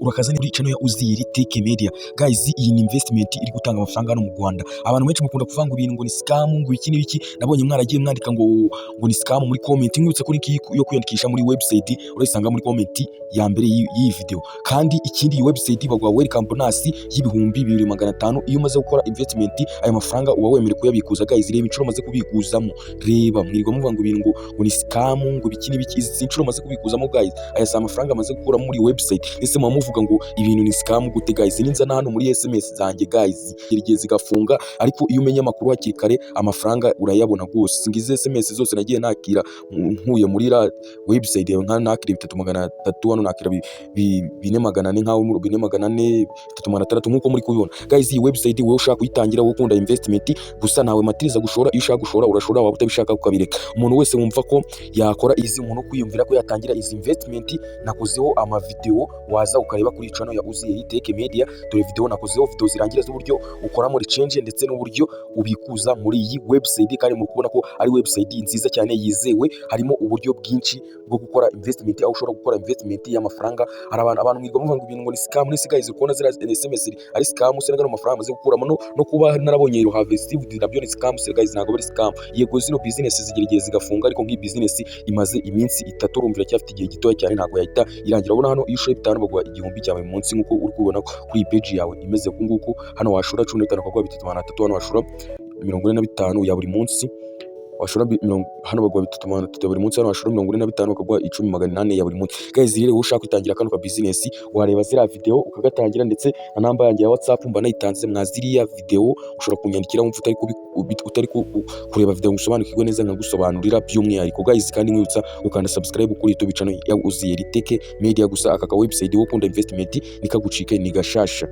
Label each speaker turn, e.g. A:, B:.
A: Urakaza muri channel ya Uziyeri Tech Media. Guys, iyi ni investment iri gutanga amafaranga hano mu Rwanda. Abantu benshi mukunda kuvuga ngo ibintu ngo ni scam, ngo iki n'ibiki. Nabonye mwaragiye mwandika ngo ni scam muri comment. Nkwibutsa ko link yo kwiyandikisha muri website urayisanga muri comment ya mbere y'iyi video. Kandi ikindi, iyi website baguha welcome bonus y'2500 iyo umaze gukora investment. Aya mafaranga uba wemerewe kuyabikuza. Guys, reba inshuro umaze kubikuzamo. Reba, mwirirwa muvuga ngo ibintu ngo ni scam, ngo biki n'ibiki. Izi inshuro umaze kubikuzamo, guys, aya si amafaranga amaze gukuramo muri website. Ese muba muvuga ngo ibintu ni scam gute, guys? Ninza na hano muri SMS zanjye, guys, igihe zigafunga, ariko iyo umenye amakuru hakiri kare amafaranga urayabona rwose. Ngize SMS zose nagiye nakira nkuye muri ra website yawe, nka nakira 3,300, hano nakira 4,400, nkaho muri 4,400, 3,600, nkuko muri kubibona. Guys, iyi website wowe ushaka kuyitangira, wowe ukunda investment gusa, ntawe matiriza gushora. Iyo ushaka gushora urashora, waba utabishaka ukabireka. Umuntu wese wumva ko yakora izi, umuntu kwiyumvira ko yatangira izi investment, nakozeho amavideo, waza ukareba kuri channel ya Uziyeri Tech Media. Dore video nakozeho, video zirangira z'uburyo ukoramo exchange ndetse n'uburyo ubikuza muri iyi website. Kandi muri kubona ko ari website nziza cyane yizewe. Harimo uburyo bwinshi bwo gukora investment, aho ushobora gukora investment y'amafaranga. Hari abantu mwirirwa muvuga ngo ibintu ngo ni scam. Ni guys, kubona ziriya SMS ari scam se? N'agano mafaranga maze gukuramo no kuba narabonye you have received, nabyo ni scam se? Guys, ntabwo ari scam. Yego, zino business zigira igihe zigafunga, ariko nk'iyi business imaze iminsi 3, urumva iracyafite igihe gitoya cyane, ntabwo yahita irangira. Urabona hano iyo ushoye 5 baguha 1000 cya buri munsi, nk'uko uri kubibona kuri iyi page yawe imeze uku nguku. Hano washora 15 bakaguha 3,300. Hano washora 45 ya buri munsi, washora hano baguha 3,300 ya buri munsi. Hano washora 45 bakaguha 10,800 ya buri munsi. Guys, rero wowe ushaka kwitangira kano ka business, wareba ziriya video ukagatangira, ndetse na namba yanjye ya WhatsApp mba nayitanze mwa ziriya video. Ushobora kunyandikira wumva utari kureba video ngo usobanukirwe neza, nkagusobanurira by'umwihariko, guys. Kandi nkwibutsa ukanda subscribe kuri YouTube channel ya Uziyeri Tech Media. Gusa aka ka website, wo ukunda investment, nikagucike, ni gashasha.